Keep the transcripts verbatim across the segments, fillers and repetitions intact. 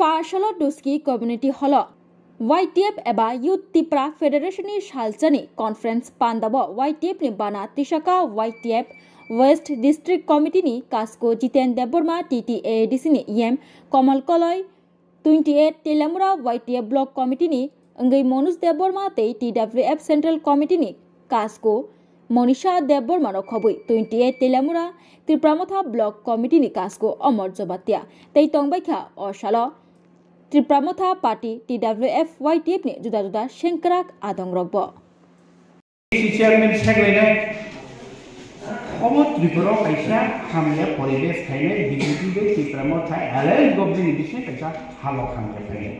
Parshalo Doski Community Hall o Y T F eba Youth Tipra Federation ni salchani conference pandao Y T F ni bana tisaka Y T F West District Committee ni Kasko Jiten Debbarma, T T A D C ni E M Komal Koloi, twenty eight Telamura Y T F Block Committee ni wngwi Manoj Debbarma tei T W F Central Committee ni Kasko Monisha Debbarma no khobwi twenty eight Telamura Tipra Motha Block Committee ni Kasko Omor Jobatia tei tongbaikha o salo Tipra Motha Party, T W F, Y T F ni juda juda sengkrak adongrokbo. C C chairman seklainai. Omo Tripura o kaisa hamya poribesh khainai B J P bai Tipra Motha alliance government ni bising kaisa halok hamya khainai.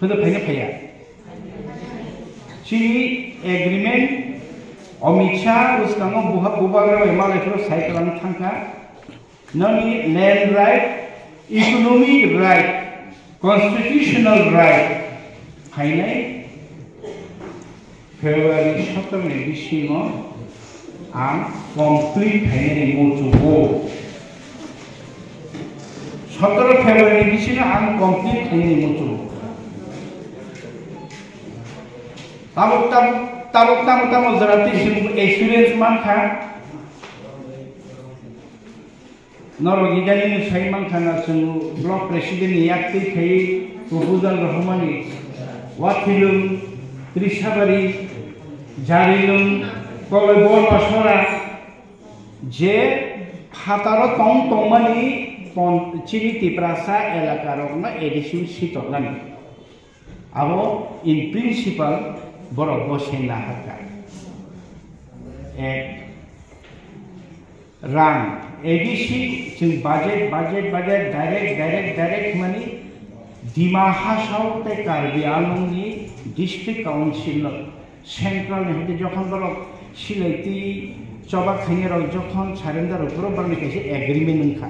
Hwnkhe phaina phaiya. Chini agreement Amit Shah bwskango buha-, bubagra bai malai phuru sai kwlangwi thangkha. Noni land right, economic right, constitutional right phainai February sotoro ni bisingo ang complete khainani muchungo. Sotoro February ni bisingo ang complete khainani muchungo. Tabuk, tabuk, tabuk, tamo, tamo jora twi chwng assurance mankha. Norok idani sai mankha na chwng block president ni yak twi khai proposal rohormani, Wathilung, Trisabari, Jarilung, Koloi Borma Sora, je phataro tong tongmani pon-, chini Tiprasa elaka rokno A D C sitoknani. Abo in principle borok bo se naharkha. Ek, rang, A D C chwng budget, budget, budget, direct, direct, direct hwnmani Dima Hasao tei Karbi Anglong ni district council no central ni hwnkhe jokhon borok silai twi choba khainai rok jokhon surrender rok borok borok ni kaisa agreement wngkha.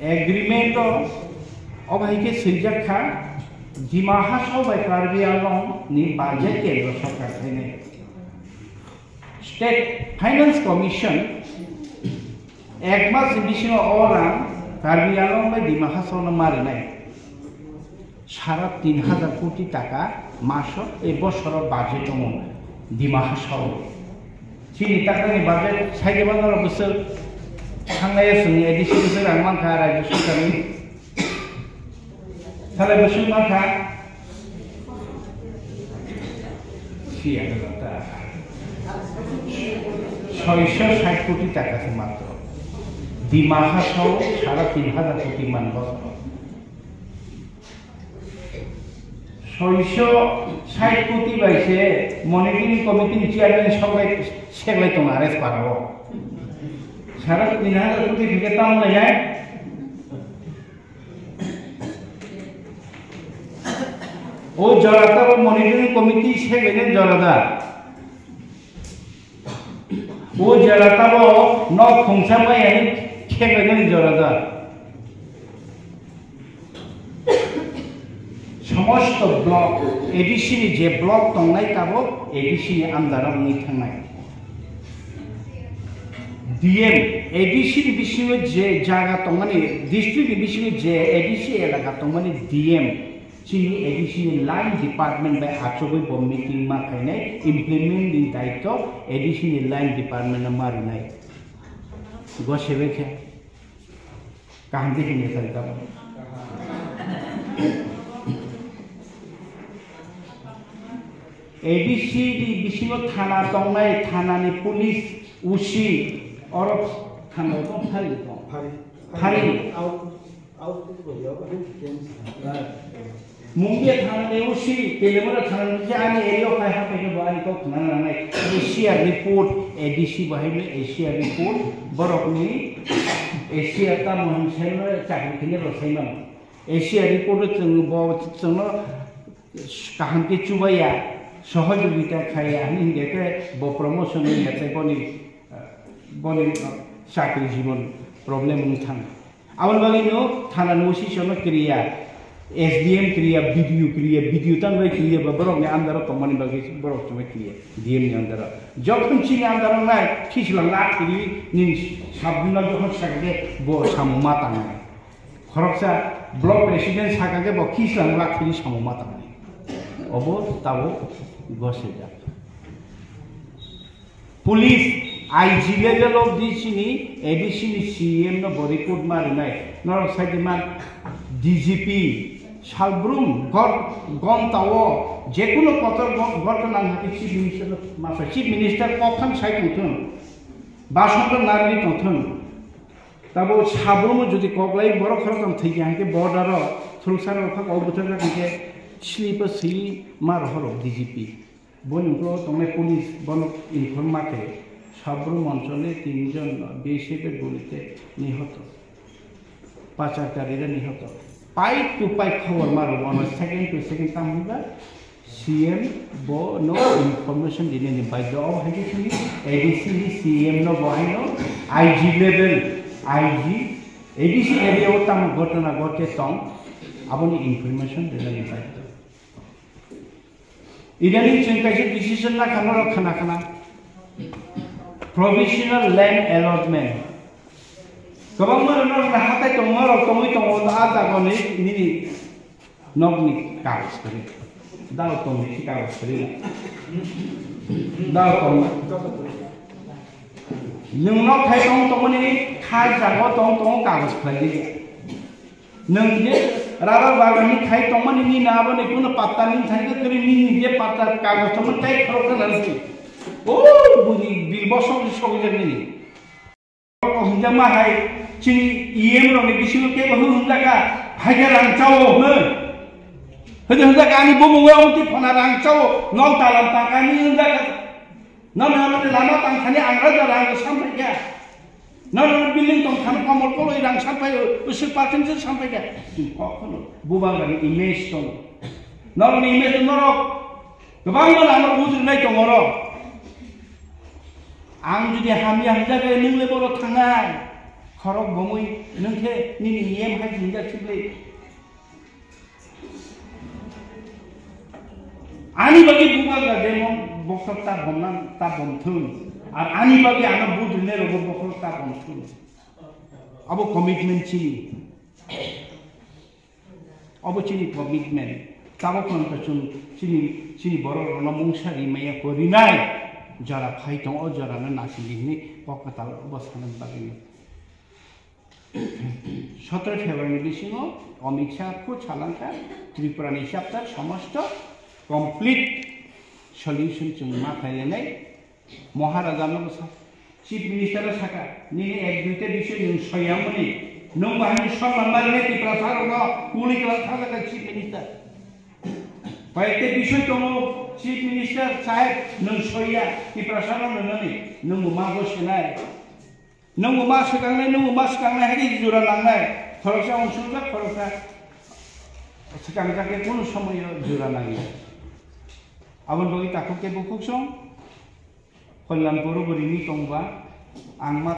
Agreement o obo hai khe swijak kha, Dima Hasao bai Karbi Anglong ni budget kendro sorkar khainai. State Finance Commission ek mas ni bisingo o rang Karbi Anglong bai Dima Hasao no ma rwnai. Sara tin hajar koti taka maso ei bosoro budget tongo Dima Hasao. Chini takrani budget saide bangalo bwswk thangnai chwng A D C bwswk rang mankha rajya sorkarni. Salai bwswk mankha si ata soiso sait koti taka se matro. Dima Hasao sara tin hajar koti man bosoro. Soiso sait koti bai se monitoring committee ni chairman soklai seklai tongo R S para o. Sara tin hajar koti theke tamo lai nai? O jora tabo monitoring committee seklai nai jora da. O jora tabo nok khungsa bai ani khebainani jora da. Somosto block, A D C ni je block tongnai tabo A D C ni under o wngwi thangnai. D M, A D C ni bisingo je jaga tongmani, district ni bisingo je A D C elaka tongmani D M, chini A D C ni line department bai achugwi bo meeting ma khainai, implement ni daityo A D C ni line department no ma rinai. Go sebe khe kaham khe himya kha tamo. A D C ni bisingo thana tongnai, thana ni police, O C, oro thana tong phari tong. Phari. Phari. Out, out to the, Mungya thana ni O C, Telemura thana ni je ani area o phai ha phai bo ani kok khna nangnai. A C R report, A D C bahai ni A C R report, borok ni A C R tamo hin sai no chakri khine bo sai mano. A C R report o chwng bo chwngno kaham khe chubaya, sohojogita khaya, hwnwi hwnkhe khe bo promotion wngya tei boni, boni chakri jibon problem wng thang. Aboni bagwi no thana ni O C no kriya, S D M kriya, B D O kriya, B D O tang bai kriya, ba borok ni under o tongmani bagwi borok tongmani kriya, D M ni under o. Jokhon chini under o nai, thisla lakhri ni sabdina jokhon sakhe bo samung ma tangnai. Khoroksa block president saka khe bo kislang lakhini samung ma tangni. Obo tabuk gosejak. Police I G level of D C ni A D C ni C M no bo report ma rinai. Norok sai di man D G P salbrum gor gonta o jekuno kotor go-, gotna nang hati chief minister no masa chief minister kokham sai tongthun. Basonto narwi tongthun. Tabo sabrumo jodi koklai borok khoroktham thwikha hwnkhe border o thwlwksa rok phak o bwthar jak hwnkhe slip o swi ma rohor D G P. Boni uklo tongnai police bono inform ma khe sabrum onchole tinjon B S F gulite nihoto. Pachar karire nihoto. Pai to pai khobor ma rw bono second to second tam hwnba C M bo no information dinani baidhyo. Obo hai khe chini A D C ni C M no bo haino I G level, I G, A D C area o tamo ghotona ghote tong, aboni information dinani baidhyo. Idani chwng kaisa decision na khana rok khana khana. Provisional land allotment. Kwbangma rok hatai tongma rok tongwi tongo, a jagani nini nokni kagoj kwrwi. Dao tongni kagoj kwrwi. Dao tong. Nwng nok thai tong tongmani kha jago tong tong kagoj khlai di. Nwng je rubber bagan ni thai tongmani nini aboni kuno patta ni thai kwrwi nini je patta kagoj tongmani tai khorok khna si. O buni bil bosok sokjak nini. Hwnjakma hai chini E M rokni bisingo kebo hwnjak kha, phaikhe rang chao hwno. Hwdai hwnjak kha ani bumung o amtwi phona rang chao, nok dalam tangkani hwnjak kha. Nono amtwi lama tangthani ang raida rang sampai kha. Nono building tongthani komol koloi rang sampai, usuk parking se sampai kha. Chwng kok hwno, bubagrani image tongo. Norokni image norok kwbangma lama bujrwnai tongo oro. Ang jodi hamya hwnjak khe nwng le boro thangnai. Khorok bomwi nwng khe nini niyam hai hwnjak sibli. Ani bagwi bubagra demo bokhorok ta bomnang ta bomthung. Ar ani bagwi ano bujrwnai rogo bokhorok ta bomthung. Abo commitment chini. Obo chini commitment. Tabuk phano chwng chini, chini borok rokno mungsa rimaya ko rinai jora phai tong, o jora no nasing di hwnwi kok kwtal obo sana bagwi. Sotoro February ni bisingo Amit Shah khud salangkha Tripura ni chapter somosto complete solution chwng ma khlai nai. Maharaja no sa-, Chief Minister no saka, nini ek duita bishoy nwng soyamani, nwng bahai ni sonman barne Tiprasa rok no kuli kala thangkha Chief Minister. Koi ekta bishoy tongo, Chief Minister saheb nwng soya, Tiprasa no nwngnani, nwng bo ma bo senai. Nwng bo ma swkangnai, nwng bo ma swkangnai, hai khe jora nangnai. Khoroksa unsukjak, khoroksa swkangjak khe kunu somoyo jora nangya. Aboni bagwi takhuk khe bukhuk song. Kalyanpur bo rini tongba, ang ma